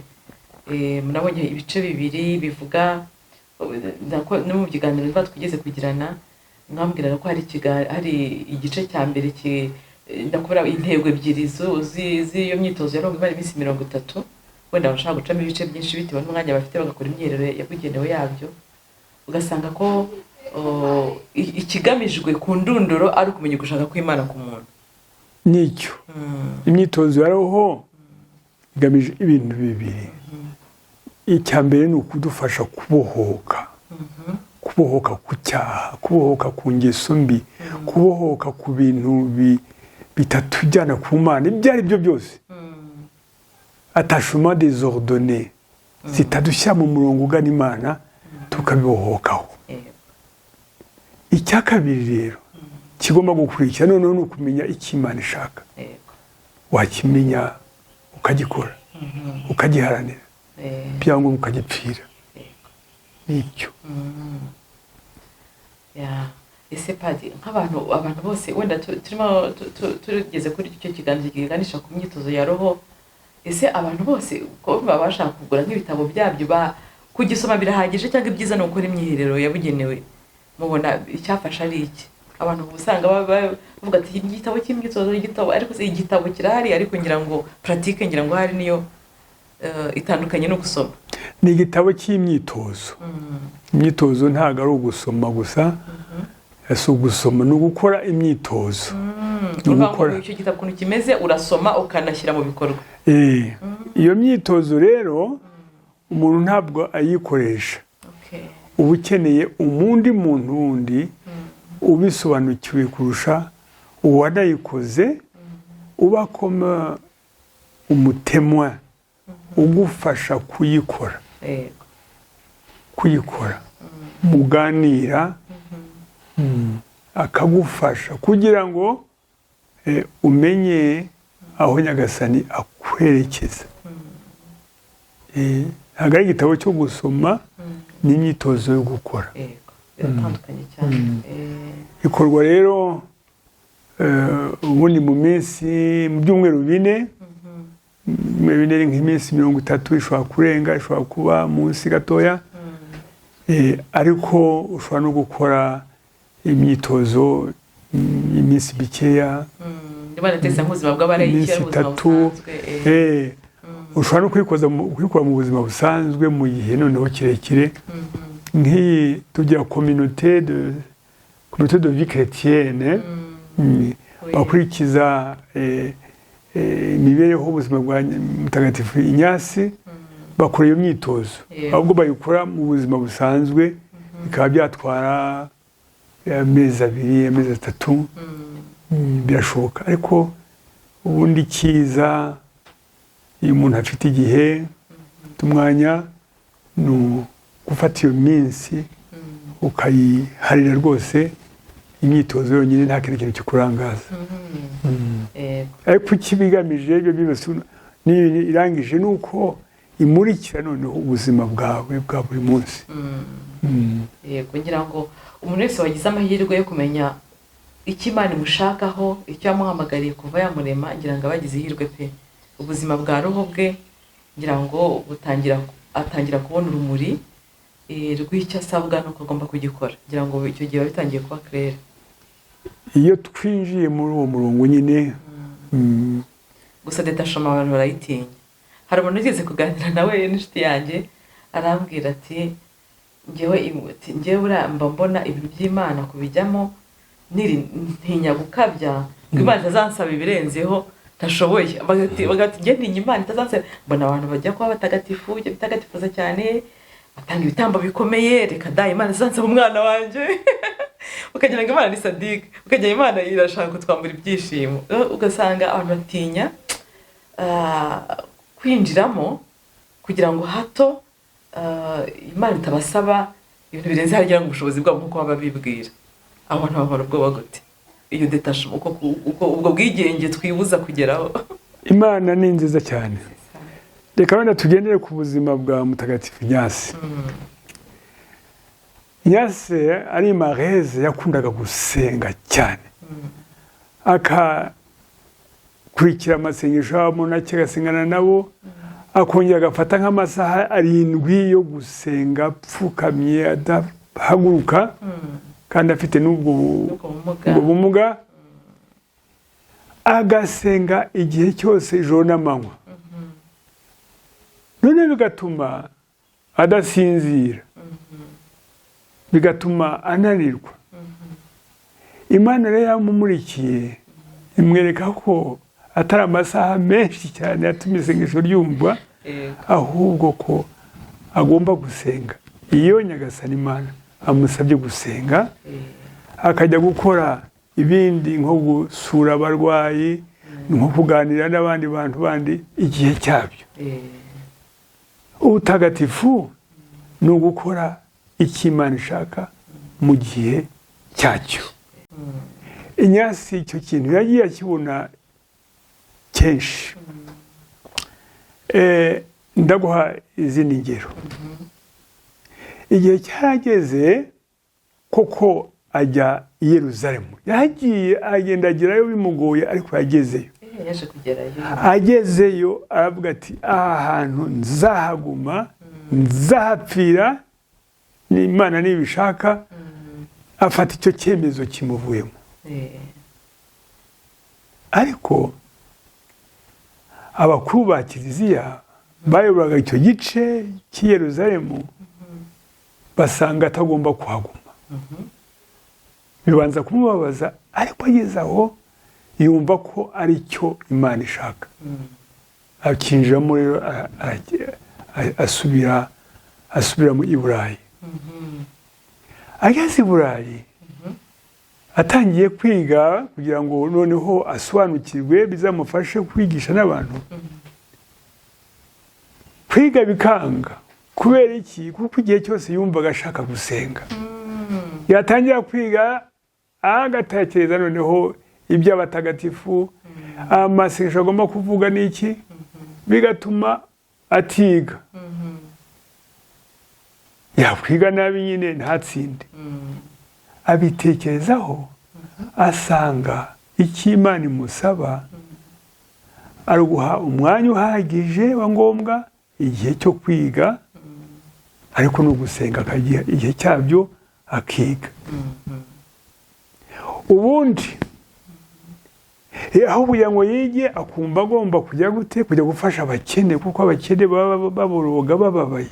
Speaker 1: Nabonye ibice bibiri bivuga no mu biganiro tuba twigeze kugirana, mwambwiraga ko hari igice cya mbere ndakubura intego ebyiri z'iyo myitozo ya roho imara iminsi 30. Wenda bashaka gucamo ibice byinshi bitewe n'umwanya bafite, bagakora imyiherero yabugenewe yabyo, ugasanga ko ikigamijwe ku ndunduro ari ukumenya ugushaka kw'Imana ku muntu.
Speaker 2: Nicyo imyitozo ya roho igamije, ibintu bibiri. Icya mbere ni ukudufasha kubohoka, kubohoka ku cyaha, kubohoka ku ngeso mbi, kubohoka ku bintu bitatujyana ku Mana ibyo ari byo byose, attachement désordonné zitadushyira mu murongo ugana Imana, tukabibohokaho. Icya kabiri rero kigomba gukurikira noneho ni ukumenya icyo Imana ishaka. Wakimenya ukagikora, ukagiharanira, byangwa ukagipfira. Nicyo.
Speaker 1: Ya. Ese padi, nk'abantu abantu bose wenda turimo tugeze kuri icyo kiganiro kiganisha ku myitozo ya roho, ese abantu bose ko baba bashaka kugura nk'ibitabo byabyo, kugisoma birahagije cyangwa ibyiza ni ugukora imyiherero yabugenewe? Mubona icyafasha ari iki? Abantu uba usanga bavuga ati igitabo cy'imyitozo, igitabo, ariko se igitabo kirahari, ariko ngira ngo pratique, ngira ngo hari niyo itandukanye no gusoma.
Speaker 2: Ni igitabo cy'imyitozo. Imyitozo ntabwo ari ugusoma gusa, si ugusoma, ni ugukora imyitozo. Ni
Speaker 1: Uvuga ngo
Speaker 2: ugukora.
Speaker 1: Icyo gitabo ukuntu kimeze, urasoma ukanashyira mu bikorwa.
Speaker 2: Iyo myitozo rero umuntu ntabwo ayikoresha. Uba ukeneye umundi muntu wundi ubisobanukiwe kurusha uwanayikoze, uba comme umu témoin ugufasha kuyikora, kuyikora muganira, akagufasha kugira ngo umenye aho Nyagasani akwerekeza. Ntabwo ari igitabo cyo gusoma, ni imyitozo yo gukora.
Speaker 1: Yego, biratandukanye cyane.
Speaker 2: Ikorwa rero ubundi mu minsi, mu byumweru 4. Ibyumweru 4 ni nk'iminsi 30, ishobora kurenga, ishobora kuba munsi gatoya. Ariko ushobora no gukora imyitozo iminsi mikeya.
Speaker 1: Niba natetse nk'ubuzima bw'abarayiki,
Speaker 2: Iminsi
Speaker 1: ari ubuzima
Speaker 2: 3.
Speaker 1: busanzwe.
Speaker 2: Ushobora no kuyikora mu buzima busanzwe mu gihe noneho kirekire. Nk'iyi tugira communauté de vie chrétienne, bakurikiza imibereho, ubuzima bwa Mutagatifu Inyasi, bakora iyo myitozo. Ahubwo bayikora mu buzima busanzwe, bikaba byatwara amezi 2, amezi 3. Birashoboka. Ariko ubundi cyiza, iyo umuntu afite igihe, afite umwanya, ni ugufata iyo minsi ukayiharira rwose imyitozo yonyine, nta kindi kintu kikurangaza. Ariko icyo ibigamije ibyo byose n'iyo irangije ni uko imurikira noneho ubuzima bwawe bwa buri munsi.
Speaker 1: Yego, ngira ngo umuntu wese wagize amahirwe yo kumenya icyo Imana imushakaho, icyo yamuhamagariye kuva yamurema, ngira ngo aba yagize ihirwe pe. Ubuzima bwa roho bwe ngira ngo butangira, atangira kubona urumuri rw'icyo asabwa n'uko agomba kugikora. Ngira ngo icyo gihe biba bitangiye kuba clair.
Speaker 2: Iyo twinjiye muri uwo murongo nyine,
Speaker 1: Gusa détachement abantu barayitinya. Hari umuntu ugeze kuganira nawe n'inshuti yanjye, arambwira ati ngewe ati, ngewe buriya mba mbona ibintu by'Imana kubijyamo ntinya gukabya ngo Imana itazansaba ibirenzeho ntashoboye. Bagati njye ntinya Imana itazansaba. Mbona abantu bajya kuba batagatifu, ibyo bitagatifuza cyane, batanga ibitambo bikomeye, reka da, Imana izansaba umwana wanjye. Ukagira ngo Imana ni sadique, ukagira Imana irashaka kutwambura ibyishimo. Ugasanga abantu batinya kwinjiramo kugira ngo hato Imana itabasaba ibintu birenze harya ngo ubushobozi bwabo nk'uko baba bibwira. Abo bantu bamara ubwoba gute iyo détachement, uko ubwo bwigenge twibuza kugeraho?
Speaker 2: Imana ni nziza cyane. Reka wenda tugendere ku buzima bwa Mutagatifu Nyasi. Nyasi ari mareze yakundaga gusenga cyane, akakurikira amasengesho y'abamonaki, agasengana nabo, akongera agafata nk'amasaha 7 yo gusenga apfukamye adahaguruka, kandi afite n'ubwo
Speaker 1: N'ubwo bumuga.
Speaker 2: Ubwo bumuga, agasenga igihe cyose, ijoro n'amanywa, none bigatuma adasinzira, bigatuma ananirwa. Imana rero yamumurikiye, imwereka ko atari amasaha menshi cyane yatumye isengesho ryumvwa, ahubwo ko agomba gusenga iyo Nyagasani Imana amusabye gusenga, akajya gukora ibindi nko gusura abarwayi, nko kuganira n'abandi bantu bandi igihe cyabyo. Ubutagatifu ni ugukora icyo Imana ishaka mu gihe cyacyo. Inyasi icyo kintu yagiye akibona kenshi. Ndaguha izindi ngero. Igihe cyarageze koko ajya i Yeruzalemu. Yagiye, agenda agerayo bimugoye, ariko yagezeyo.
Speaker 1: Yaje kugerayo.
Speaker 2: Agezeyo aravuga ati: "Aha hantu nzahaguma, nzahapfira n'Imana nibishaka." Afata icyo cyemezo kimuvuyemo. Ariko abakuru ba kiliziya Bayoboraga icyo gice cy'i Yeruzalemu basanga atagomba kuhaguma. Bibanza kumubabaza, ariko ageze aho yumva ko ari cyo Imana ishaka, akinjiramo rero, asubira mu i Burayi. Ageze i Burayi, atangiye kwiga kugira ngo noneho asobanukirwe, bizamufashe kwigisha n'abantu. Kwiga bikanga. Kubera iki? Kuko igihe cyose yumvaga ashaka gusenga. Yatangira kwiga agatekereza noneho iby'abatagatifu, amasengesho agomba kuvuga n'iki, bigatuma atiga. Yakwiga nabi nyine, ntatsinde. Abitekerezaho, asanga icyo Imana imusaba ari uguha umwanya uhagije wa ngombwa igihe cyo kwiga, ariko no gusenga akagiha igihe cyabyo, akiga. Ubundi aho kugira ngo yige, akumva agomba kujya gute? Kujya gufasha abakene, kuko abakene baba baboroga, bababaye.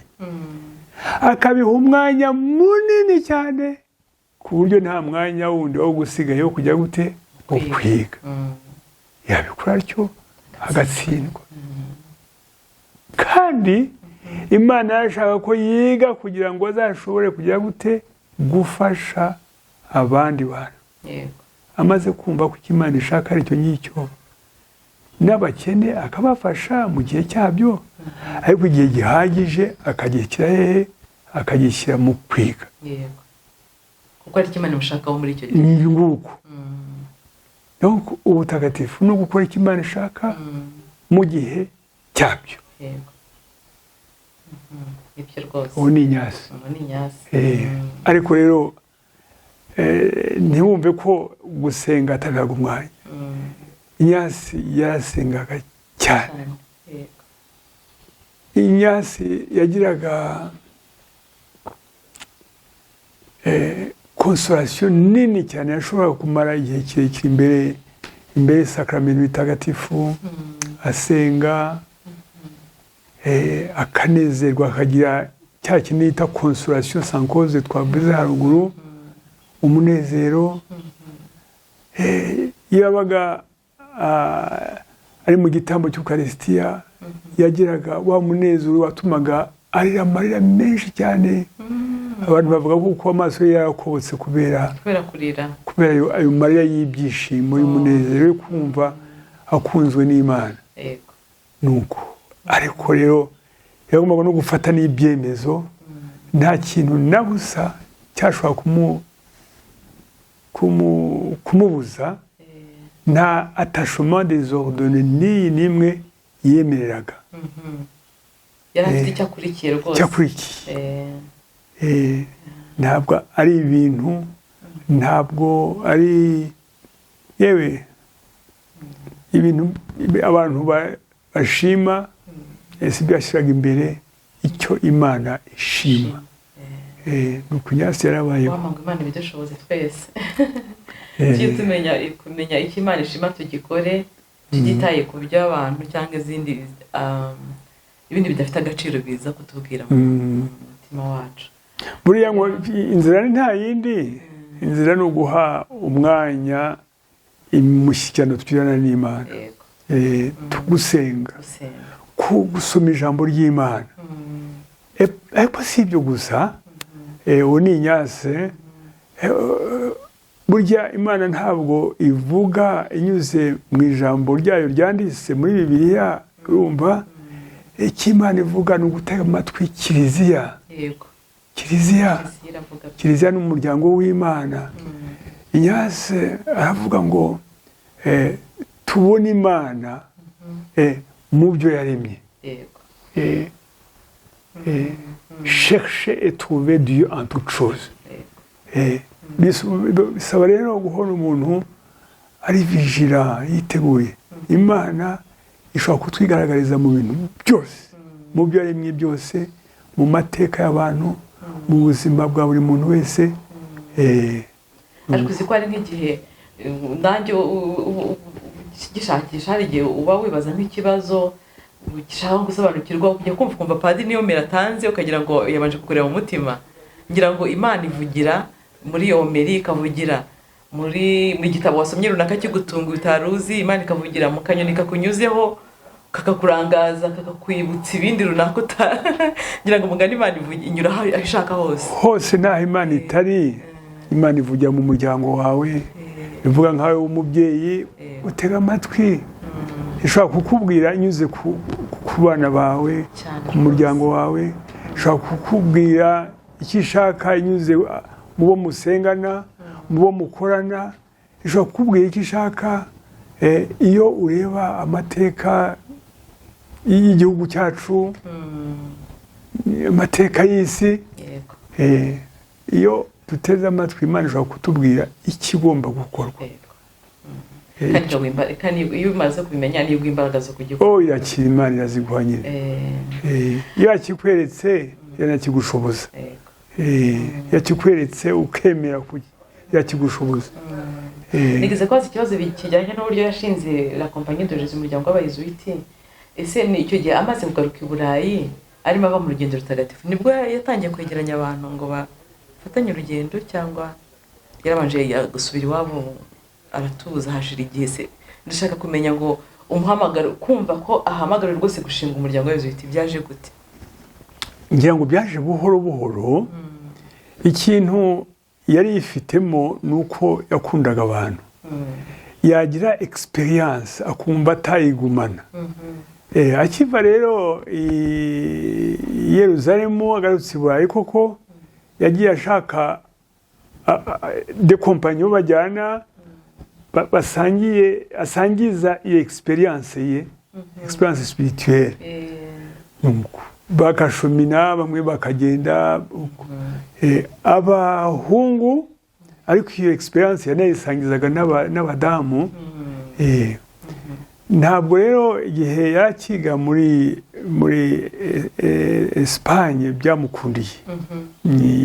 Speaker 2: Akabiha umwanya munini cyane, ku buryo nta mwanya wundi wo gusigaye wo kujya gute? Wo kwiga. Yabikora atyo agatsindwa, kandi Imana yarashaka ko yiga kugira ngo azashobore kujya gute? Gufasha abandi bantu. Amaze kumva ko icyo Imana ishaka ari icyo ngicyo, n'abakene akabafasha mu gihe cyabyo, ariko igihe gihagije akagishyira hehe? Akagishyira mu kwiga.
Speaker 1: Yego, kuko ari cyo Imana imushakaho muri icyo gihe.
Speaker 2: Ni nguko. Donc ubutagatifu ni ugukora icyo Imana ishaka mu gihe cyabyo.
Speaker 1: Yego, nibyo rwose.
Speaker 2: Ubu ni Inyasi.
Speaker 1: Ubu ni Inyasi.
Speaker 2: Ariko rero ntiwumve ko gusenga atabihaga umwanya. Inyasi yarasengaga cyane.
Speaker 1: Cyane, yego.
Speaker 2: Inyasi yagiraga consolation nini cyane. Yashoboraga kumara igihe kirekire imbere y'isakramento bitagatifu, asenga, akanezerwa, akagira cya kintu yita consolation sans cause twavuze haruguru, umunezero. Iyo yabaga ari mu gitambo cy'Ukarisitiya, yagiraga wa munezero watumaga arira amarira menshi cyane. Abantu bavuga ko kuko amaso ye yarakobotse kubera
Speaker 1: Kubera kurira.
Speaker 2: kubera ayo marira y'ibyishimo, y'umunezero, yo kumva akunzwe n'Imana. Nuko ariko rero yagombaga no gufata n'ibyemezo. Nta kintu na busa cyashobora kumubuza. Nta attachement désordonné n'iyi n'imwe yemereraga.
Speaker 1: Yari afite icyo akurikiye rwose.
Speaker 2: Cyakurikiye. Ntabwo ari ibintu, ntabwo ari yewe ibintu abantu bashima, si byo yashyiraga imbere, icyo Imana ishima. Ni ukunyasi yarabayeho.
Speaker 1: Wampa ngo Imana ibidushoboze twese, tujye tumenya kumenya icyo Imana ishima, tugikore tutitaye ku by'abantu cyangwa izindi ibindi bidafite agaciro biza kutubwira mu mutima wacu.
Speaker 2: Buriya ngo inzira ni nta yindi, inzira ni uguha umwanya imushyikirano tugirana n'Imana. Gusenga,
Speaker 1: Gusenga.
Speaker 2: Gusoma ijambo ry'Imana. Ariko si ibyo gusa. Uwo ni Inyase. Burya Imana ntabwo ivuga inyuze mu ijambo ryayo ryanditse muri Bibiliya. Urumva, icyo Imana ivuga ni ugutega amatwi Kiliziya. Kiliziya.
Speaker 1: Kiliziya iravuga.
Speaker 2: Kiliziya ni umuryango w'Imana. Inyase aravuga ngo tubone Imana mu byo yaremye. Chercher et trouver Dieu en toutes choses. Bisaba rero guhora umuntu ari vigilant, yiteguye. Imana ishobora kutwigaragariza mu bintu byose, mu byo yaremye byose, mu mateka y'abantu, mu buzima bwa buri muntu wese.
Speaker 1: Ariko uzi ko hari nk'igihe nanjye gishakisha, hari igihe uba wibaza nk'ikibazo. Ushaka gusobanukirwa, kujya kumva ukumva padiri niyo homélie atanze, ukagira ngo yabanje kukureba mu mutima. Ngira ngo Imana ivugira muri iyo homélie, ikavugira muri mu gitabo wasomye runaka kigutunga utari uzi, Imana ikavugira mu kanyoni kakunyuzeho kakakurangaza, kakakwibutsa ibindi runaka ngira ngo umugani, Imana inyura aho ishaka hose.
Speaker 2: Hose ntaho Imana itari. Imana ivugira mu muryango wawe, ivuga nkawe w'umubyeyi utega amatwi. Ishobora kukubwira inyuze ku bana bawe, ku muryango wawe. Ishobora kukubwira icyo ishaka inyuze mu bo musengana, mu bo mukorana. Ishobora kukubwira icyo ishaka. Iyo ureba amateka y'igihugu cyacu, amateka y'isi, iyo duteze amatwi, Imana ishobora kutubwira ikigomba gukorwa.
Speaker 1: Kandi iyo umaze kubimenya nibwo imbaraga zo kugikora.
Speaker 2: Oh, irakira, Imana iraziguha nyine. Iyo yakikweretse iranakigushoboza. Yakikweretse ukemera, yakigushoboza.
Speaker 1: Nigeze kubaza ikibazo kijyanye n'uburyo yashinze La Compagnie de Jésus, umuryango w'Abayezuwiti. Ese ni icyo gihe amaze kugaruka i Burayi, arimo ava mu rugendo rutagatifu, nibwo yatangiye kwegeranya abantu ngo bafatanye urugendo, cyangwa yarabanje gusubira iwabo aratuza, hashira igihe? Se ndashaka kumenya ngo umuhamagaro, kumva ko ahamagariwe rwose gushinga umuryango w'Abayezuwiti, byaje gute?
Speaker 2: Ngira ngo byaje buhoro buhoro. Ikintu yari yifitemo ni uko yakundaga abantu, yagira expérience akumva atayigumana. Akiva rero i Yeruzalemu agarutse i Burayi, koko yagiye ashaka des compagnons bajyana, basangiye, asangiza iyo expérience ye, expérience spirituelle. Nuko bakashumina, bamwe bakagenda uko. Abahungu, ariko iyo expérience yanayisangizaga n'abadamu. Ntabwo rero igihe yarakiga muri Espagne byamukundiye.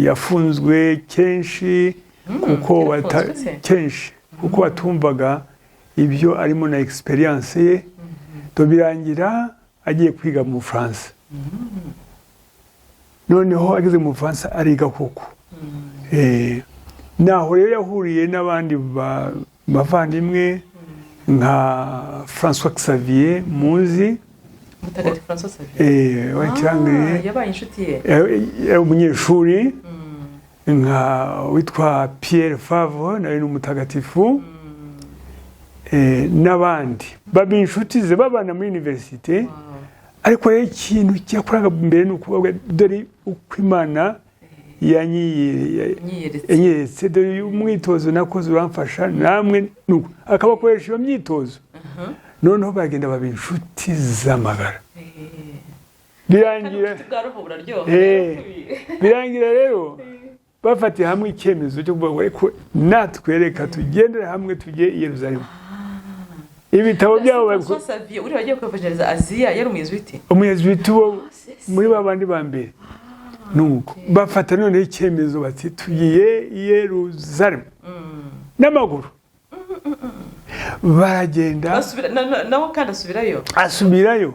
Speaker 2: Yafunzwe kenshi kuko
Speaker 1: Yarafunzwe se?
Speaker 2: Kenshi, kuko batumvaga ibyo arimo na expérience ye. To birangira agiye kwiga mu Bufaransa. Noneho ageze mu Bufaransa ariga koko. Naho rero yahuriye n'abandi bavandimwe nka François Xavier muzi.
Speaker 1: Mutagatifu François Xavier.
Speaker 2: Wakirangiriye.
Speaker 1: Ah, yabaye inshuti ye.
Speaker 2: Yari umunyeshuri, nka witwa Pierre Favre, nawe ni umutagatifu, n'abandi baba inshuti ze, babana muri université. Ariko rero ikintu cyakoraga mbere ni ukuvuga: "Dore uko Imana
Speaker 1: Nyiyeretse.
Speaker 2: yanyeretse, dore uyu mwitozo nakoze uramfasha, namwe nuko." Akabakoresha iyo myitozo, noneho bagenda baba inshuti z'amagara.
Speaker 1: Kandi
Speaker 2: Birangira
Speaker 1: ubucuti bwa roho buraryoha.
Speaker 2: Birangira rero bafatiye hamwe icyemezo cyo kuvuga ngo ariko natwe reka tugendere hamwe tujye i Yerusalemu. Ibitabo byabo
Speaker 1: François Xavier uriya wagiye kwevangeliza Aziya yari Umuyezuwiti?
Speaker 2: Umuyezuwiti wo muri ba bandi ba mbere. Nuko bafata noneho icyemezo bati: "Tugiye i Yerusalemu n'amaguru." Baragenda.
Speaker 1: Nawe kandi asubirayo?
Speaker 2: Asubirayo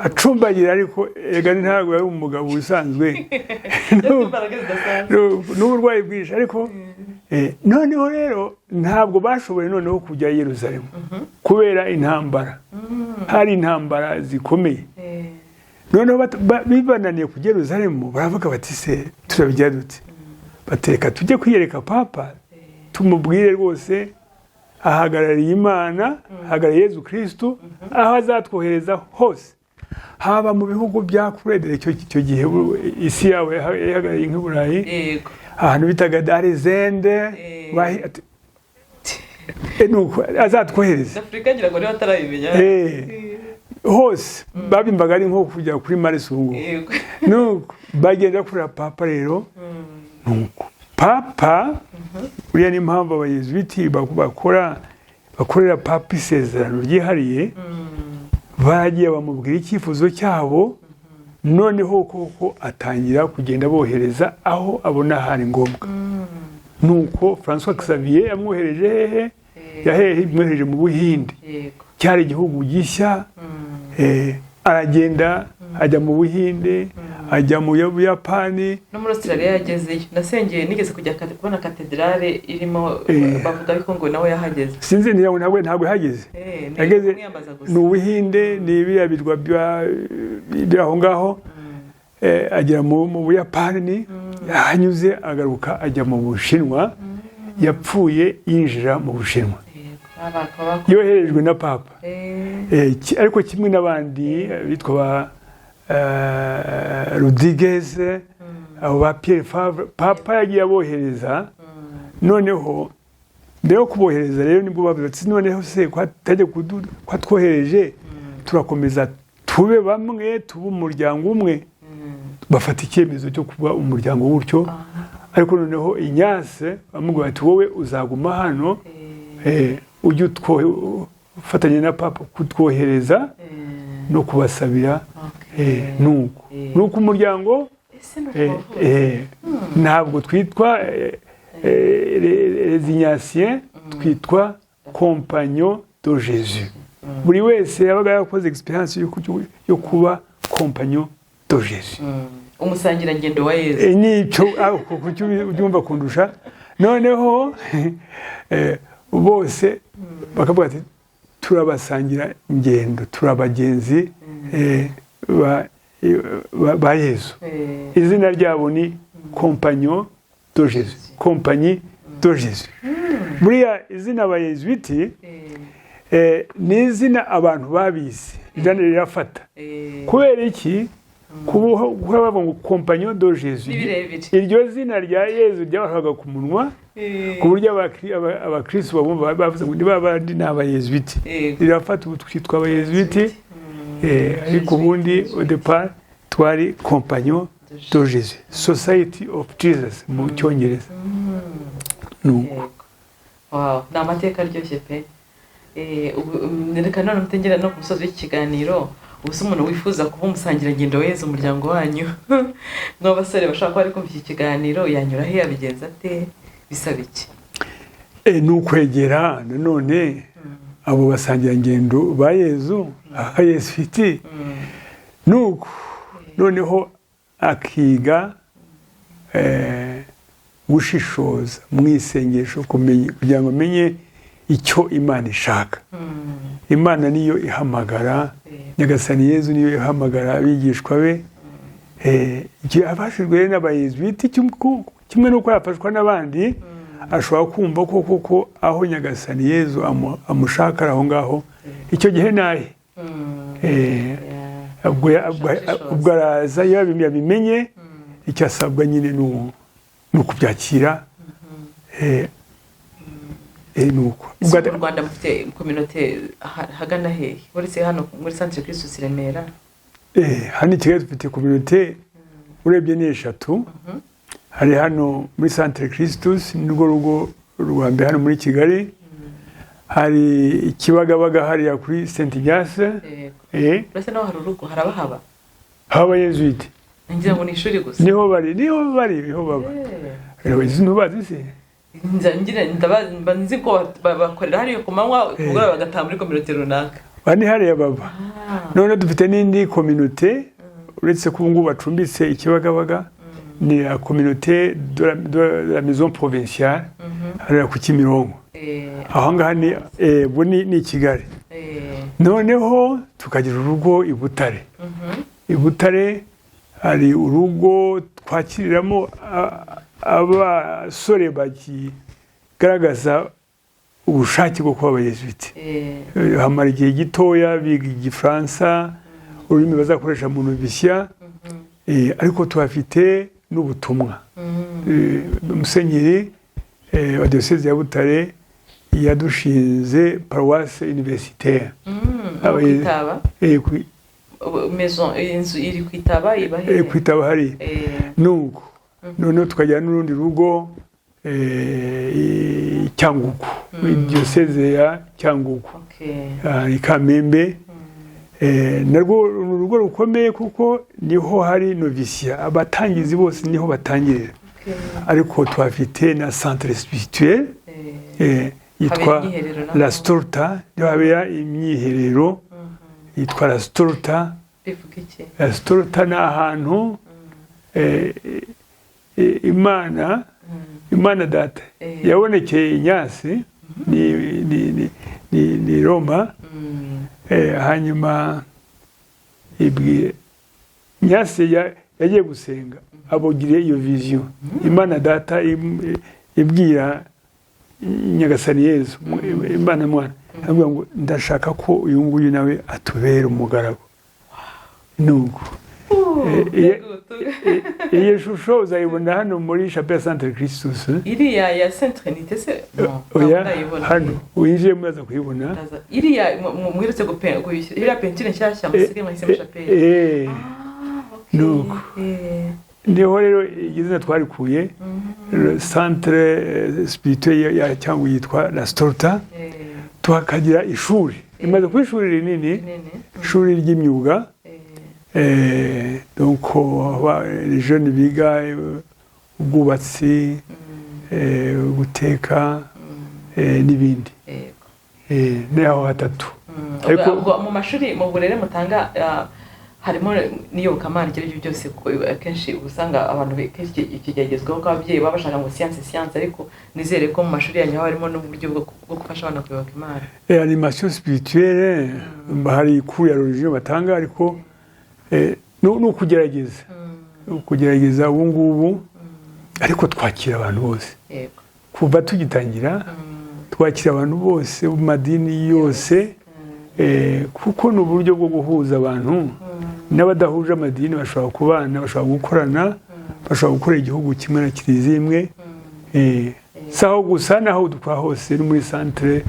Speaker 2: acumbagira, ariko ega ntabwo yari umugabo usanzwe.
Speaker 1: Afite imbaraga zidasanzwe.
Speaker 2: N'uburwayi bwinshi. Ariko noneho rero ntabwo bashoboye noneho kujya i Yerusalemu kubera intambara, hari intambara zikomeye. Noneho bibananiye kujya i Yerusalemu, baravuga bati: "Se turabigira dute?" Bateka tujye kwiyereka Papa, tumubwire rwose, ahagarariye Imana, ahagarariye Yezu Kristu, aho azatwohereza hose, haba mu bihugu bya kure. Dore icyo gihe isi yabo yahagarariye nk'i Burayi, ahantu bitaga Darizende. Nuko azatwohereza.
Speaker 1: Afurika ngira ngo niba atarabimenya.
Speaker 2: Hose babimbaga ari nko kujya kuri Mars ubu ngubu. Nuko bagenda kureba Papa rero. Nuko Papa uriya, niyo mpamvu Abayezuwiti bakorera Papa isezerano ryihariye. Baragiye bamubwira icyifuzo cyabo, noneho koko atangira kugenda bohereza aho abona hari ngombwa. Nuko François Xavier yamwohereje hehe? Yahehe, yamwohereje mu Buhinde. Cyari igihugu gishya. Aragenda ajya mu Buhinde, ajya mu Buyapani.
Speaker 1: No muri Australia yagezeyo. Nasengeye, nigeze kujya kubona katedrale irimo. Bavuga yuko ngo nawe yahageze.
Speaker 2: Sinzi niba ntabwo yahageze.
Speaker 1: Ni
Speaker 2: Yageze
Speaker 1: kumwiyambaza gusa.
Speaker 2: Ni Ubuhinde, ni biriya birwa biri aho ngaho. Agera mu Buyapani, yahanyuze, agaruka ajya mu Bushinwa. Yapfuye yinjira mu Bushinwa.
Speaker 1: Yego, bakaba
Speaker 2: Yoherejwe na Papa. Ariko kimwe n'abandi bitwa ba Rodriguez, abo ba Pierre Favre, Papa yagiye abohereza. Noneho mbere yo kubohereza rero, nibwo bavuze ati: "Noneho se ko atajya ko atwohereje, turakomeza tube bamwe, tube umuryango umwe." Bafata icyemezo cyo kuba umuryango gutyo. Ariko noneho Ignace bamubwira ati: "Wowe uzaguma hano, ujye ufatanya na Papa kutwohereza no kubasabira." Nuko nuko umuryango
Speaker 1: Ese ni uko wavutse?
Speaker 2: Ntabwo twitwa les Ignatiens, twitwa Compagnon de Jésus. Buri wese yabaga yakoze expérience yo kuba compagnon de Jésus.
Speaker 1: Umusangirangendo wa Yezu.
Speaker 2: Nicyo kuki ubyumva kundusha. Noneho bose bakavuga ati: "Turabasangira ingendo, turabagenzi ba Yezu." Izina ryabo ni Compagnon de Jésus, Compagnie de Jésus. Buriya izina Abayezuwiti ni izina abantu babizi rirafata. Kubera iki? Kuba bavuga ngo Compagnon de Jésus.
Speaker 1: Ni birebire.
Speaker 2: Iryo zina rya Yezu ryabahaga ku munwa, ku buryo abakristo babumva bavuze ngo niba abandi ni Abayezuwiti. Rirafata, ubu twitwa Abayezuwiti. Ariko ubundi au départ twari Compagnon de Jésus, Society of Jesus mu Cyongereza, nuko.
Speaker 1: Yego. Wow, ni amateka aryoshye pe. Ubu, reka none mutengera no ku musozi w'iki kiganiro. Ubu se umuntu wifuza kuba umusangirangendo weza umuryango wanyu, nk'abasore bashobora kuba bari kumva iki kiganiro, yanyura he, yabigenza ate, bisaba iki?
Speaker 2: Ni ukwegera nanone abo basangirangendo ba Yezu, Abayezuwiti, nuko noneho akiga gushishoza mu isengesho, kumenya, kugira ngo amenye icyo Imana ishaka. Imana niyo ihamagara. Nyagasani Yezu niyo ihamagara abigishwa be. Igihe afashijwe rero n'Abayezuwiti, kimwe n'uko yafashwa n'abandi, ashobora kumva ko koko aho Nyagasani Yezu amushaka ari aho ngaho. Icyo gihe nahe. Ubwo araza, iyo yabimenye, icyo asabwa nyine ni ukubyakira. Ni uko.
Speaker 1: Ese mu Rwanda mufite communauté hagana hehe, uretse hano muri Centre Christus i Remera?
Speaker 2: Hano i Kigali dufite communauté, urebye ni eshatu. Hari hano muri Centre Christus, nirwo rugo rwa mbere hano muri Kigali. Hari Ikibagabaga, hariya kuri Saint Ignace.
Speaker 1: Uretse naho hari urugo, harabahaba?
Speaker 2: Haba Abayezuwiti.
Speaker 1: Ngira ngo ni ishuri gusa.
Speaker 2: Niho bari, niho bari, niho baba. Izi ntubazi se?
Speaker 1: Ngira mba nzi ko bakorera hariya ku manywa, ku mugoroba bagataha muri communauté runaka.
Speaker 2: Bani hariya baba. None dufite n'indi communauté, uretse ko ubu ngubu bacumbitse Ikibagabaga, ni la communauté de la maison provinciale, hariya ku Kimironko. Aho ngaha ni ubwo ni i Kigali. Noneho tukagira urugo i Butare. I Butare hari urugo twakiriramo abasore bakigaragaza ubushake bwo kuba Abayezuwiti. Hamara igihe gitoya biga Igifaransa, ururimi bazakoresha mu novisiya. Ariko tuhafite n'ubutumwa. Musenyeri wa diyoseze ya Butare yadushinze paruwase universitaire.
Speaker 1: Aho kwitaba?
Speaker 2: Eh,
Speaker 1: Maison, inzu iri kwitaba iba hehe?
Speaker 2: Kwitaba hariya. Nuko noneho tukagira n'urundi rugo i Cyangugu, muri diyoseze ya Cyangugu. I Kamembe. Narwo ni urugo rukomeye, kuko niho hari novisiya, abatangizi bose niho batangirira. Ariko tuhafite na centre spirituel yitwa
Speaker 1: Habera imyiherero naho?
Speaker 2: La Storta, niho habera imyiherero, yitwa La Storta.
Speaker 1: Bivuga iki?
Speaker 2: La Storta ni ahantu Imana Data yabonekeye Inyasi, ni Roma. Hanyuma ibwiye Inyasi, yagiye gusenga, abugiriye iyo vision, Imana Data ibwira Nyagasani Yezu, Imana Mwana, avuga ngo: "Ndashaka ko uyu nguyu nawe atubera umugaragu." Nuko iyi shusho uzayibona hano muri Chapelle Centre Christus.
Speaker 1: Iriya ya Sainte Trinité se? No,
Speaker 2: oya.
Speaker 1: Ntabwo ndayibona.
Speaker 2: Hano winjiye muraza kuyibona.
Speaker 1: Ndaza. Iriya muherutse iriya peinture nshyashya musigaye mwahisemo chapelle?
Speaker 2: Eh.
Speaker 1: Ah, okay.
Speaker 2: Nuko. Niho rero izina twarikuye, le centre spirituel ya cyangwa yitwa La Storta. Tuhakagira ishuri, imaze kuba ishuri rinini,
Speaker 1: Nini.
Speaker 2: ishuri ry'imyuga. Donc les jeunes biga ubwubatsi, guteka, n'ibindi. Ni aho hatatu.
Speaker 1: Ubwo mu mashuri, mu burere mutanga, harimo n'iyobokamana, ibyo aribyo byose, kuko akenshi uba usanga abantu kenshi ikigeragezeho ko ababyeyi baba bashaka ngo siyanse, siyanse, ariko nizere ko mu mashuri yanyu haba harimo n'uburyo bwo gufasha abana kuyoboka Imana.
Speaker 2: Animation spirituelle, hari cours ya religion batanga, ariko ni ukugerageza ubu ngubu, ariko twakira abantu bose. Kuva tugitangira twakira abantu bose mu madini yose, kuko ni uburyo bwo guhuza abantu. N'abadahuje amadini bashobora kubana, bashobora gukorana, bashobora gukorera igihugu kimwe na kiliziya imwe. Si aho gusa, n'aho dukora hose, no muri centre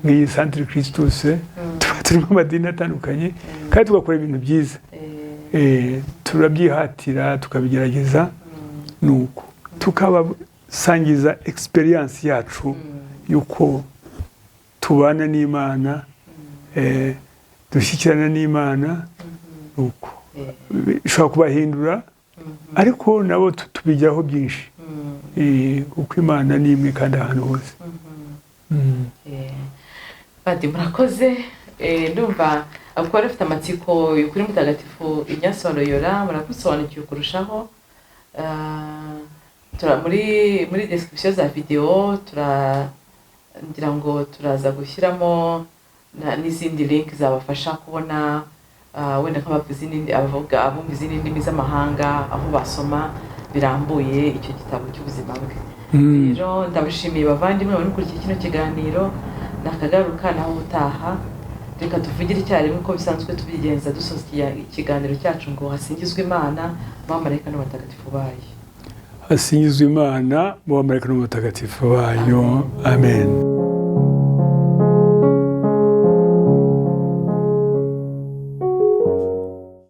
Speaker 2: nk'iyi Centre Christus tuba turimo amadini atandukanye kandi tugakora ibintu byiza. Turabyihatira, tukabigerageza, nuko tukabasangiza experience yacu y'uko tubana n'Imana, dushyikirana n'Imana, nuko bishobora kubahindura, ariko nabo tubigiraho byinshi, kuko Imana ni imwe kandi ahantu hose.
Speaker 1: Padi, murakoze. Ndumva kuba bafite amatsiko kuri Mutagatifu Ignace wa Loyola muramusobanukiwe kurushaho. Muri description za video ngira ngo turaza gushyiramo n'izindi link zabafasha kubona, wenda nk'abavuga izindi, abavuga, abumva izindi ndimi z'amahanga, aho basoma birambuye icyo gitabo cy'ubuzima bwe. Rero ndabashimiye bavandimwe bari mukurikiye kino kiganiro, nakagaruka naho ubutaha. Reka tuvugire icyarimwe uko bisanzwe tubigenza dusoza ikiganiro cyacu ngo: hasingizwe Imana mu bamarayika n'abatagatifu bayo.
Speaker 2: Hasingizwe Imana mu bamarayika n'abatagatifu bayo. Amen.